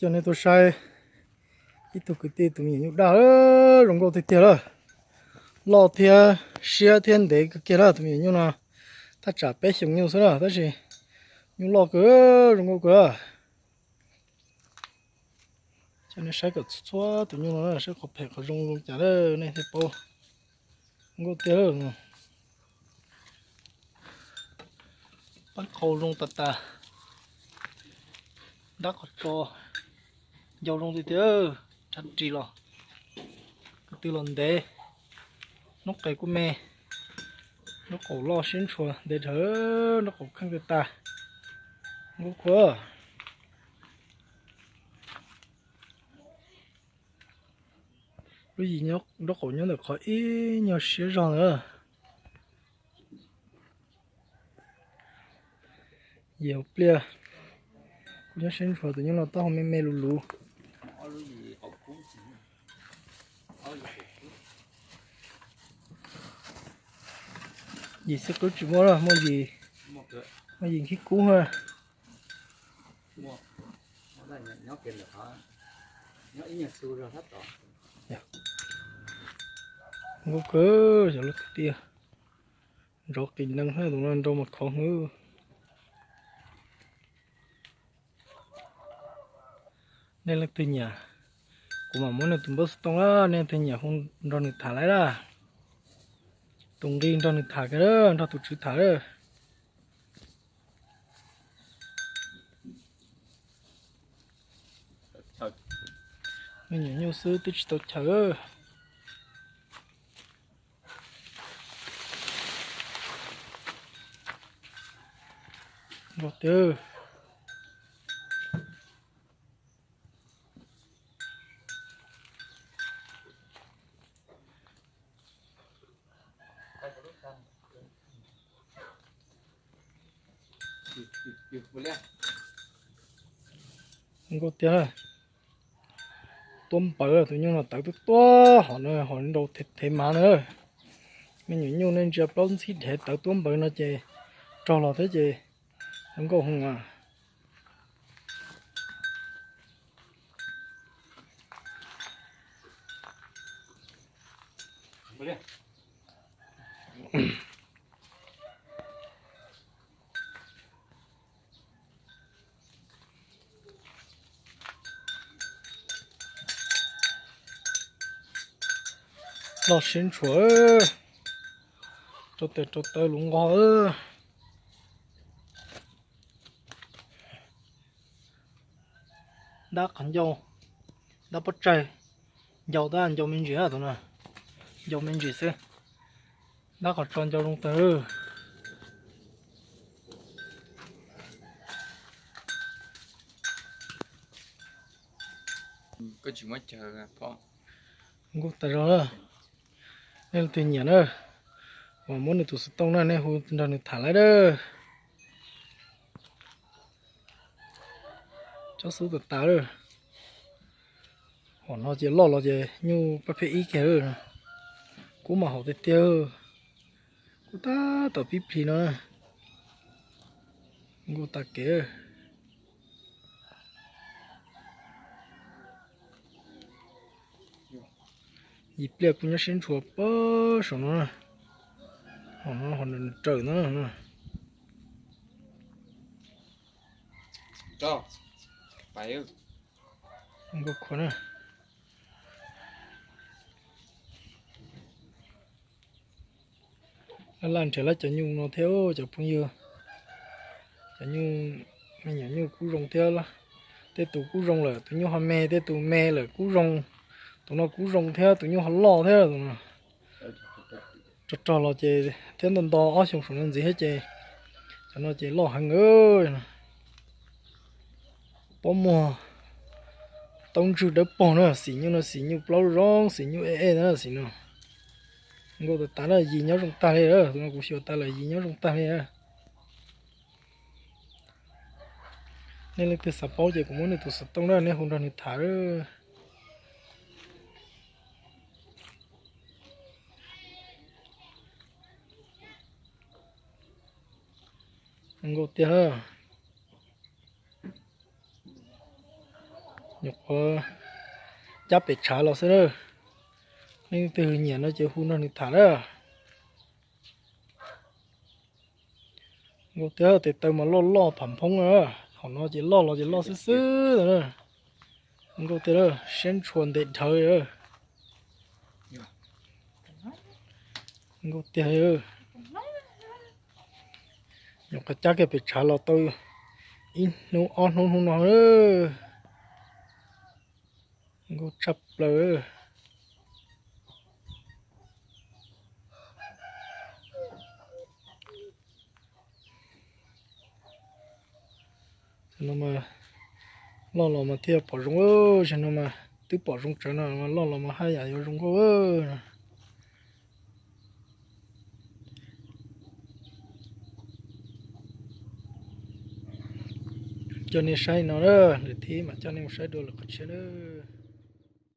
Coj nej tuaj saib ib tug kwv tij tus me nyuam nyuj daj, zoo nkauj tiag tiag lawm. Loj thiab siab thiab ntev kawg kiag lawm tus me nyuam nyuj no. Thaj tsam peb xyoos nyuj xwb na tab sis nyuj loj kawg, zoo nkauj kawg. Coj nej saib kom txhua tus nyuj no saib qhov phem qhov zoo zoo cas nej thiaj paub. Zoo nkauj tiag. Pab qhau zoo tas tas. Dab qhov tso ncau zoo tiag tiag. Rhav ris los, ko tw los ntev. Noob qes kuj me. Noob qaum loj siab ntshua ntev dhawv. Noob qaum kheej tas tas. Nkauj khuav. Lub yim noob qaum nyob ntawm qhov ib nyuag siab zog ntawd. Yim hauv pliaj kuj nyob siab ntshua, tus nyuj no taub hau me me luv luv. Yim xwb qwb tsis muaj, muaj yim, muaj yim khib kub ha. Nkauj kawg cov lub kwv tij. Nrov qis nees hab, tus no nrau mas khov hwv. Nej leej twg nyiam, kuv mam muab nws tus npawb xov tooj na, nej leej twg nyiam hu nrog nws tham lawm na. Tus nqi nrog nws tham kiag, nrog tus tswv tham lawm. Me nyuam nyuj xwb twb tsis tau chaw. Nkauj tiag. Nkauj tiag. Tuab npawv, tus nyuj no tawv tuab tuab, hom no hom nrau thev mas na. Me nyuam nyuj nej ntsia plaub ntxhib dhev tawv tuab npawv no ces rog los thiab ces zoo nkauj heev mas. Loj siab ntshua, rau tes rau taw luv nqog. Dab qhov ncauj, dab pob tsaig, ncau tab ncau me ntsis, tus no ncau me ntsis xwb. Dab qhov tso ncau zoo tag. Nkauj tas zog. Nej leej twg nyiam na, mam muab nws tus xov tooj na, nej hu nrog nws tham lawm na. Tsob xub tas tas lawm. Hom no ces loj los ces nyuj pab phem ib kiag. Kub mas haum tiag tiag. Kub tab tom pib plig no. Nkauj tas kev. Yim pliaj kuj nyob siab ntshua pab saum no. Hom no hom raws no. Nkauj khuav na. Laj laj nrhiav lawv cov nyuj no thiab cov phooj ywg. Cov nyuj, me nyuam nyuj kub zoo thiab. Tej tus kub zoo lawm tus nyuj ho me, tej tus me lawm kub zoo. Tus no kub zoo thiab tus nyuj ho loj thiab tus no. Rog rog los ces thiab nto nto ob xyoo saum no ntxiv thiab ces cov no ces loj heev. Pob muag taub ntswg dawb paug na, xim nyuj no xim nyuj plaub zoo, xim nyuj ej ej na xim no. Nkauj tas tas na, yim nyob zoo tag li, tus no kuv xyuas tas lawm yim nyob zoo tag li. Nej leej twg xav paub ces kuv muab nws tus xov tooj na, nej hu nrog nws tham. Nkauj tiag. Nyuam qhuav cab pem tshav los xwb na. Leej twg nyiam no ces hu nrog nws tham na. Nkauj tiag, tes taw mas loj loj pham phoob na. Thaum no ces loj los ces loj xwb xwb na. Nkauj tiag, siab ntshua ntev dhawv. Nkauj tiag. Nyuam qhuav cab kiag pem tshav los tau ib hnub ob hnub hnub no. Nkauj tshaj plaws. Tam no mas loj los mas thiaj pom zoo, tam no mas twb pom zoo tsawv no mas loj los mas haj yam yuav zoo nkauj. Coj nej saib no, lwm thib mam coj nej mus saib dua lwm qhov tshiab na.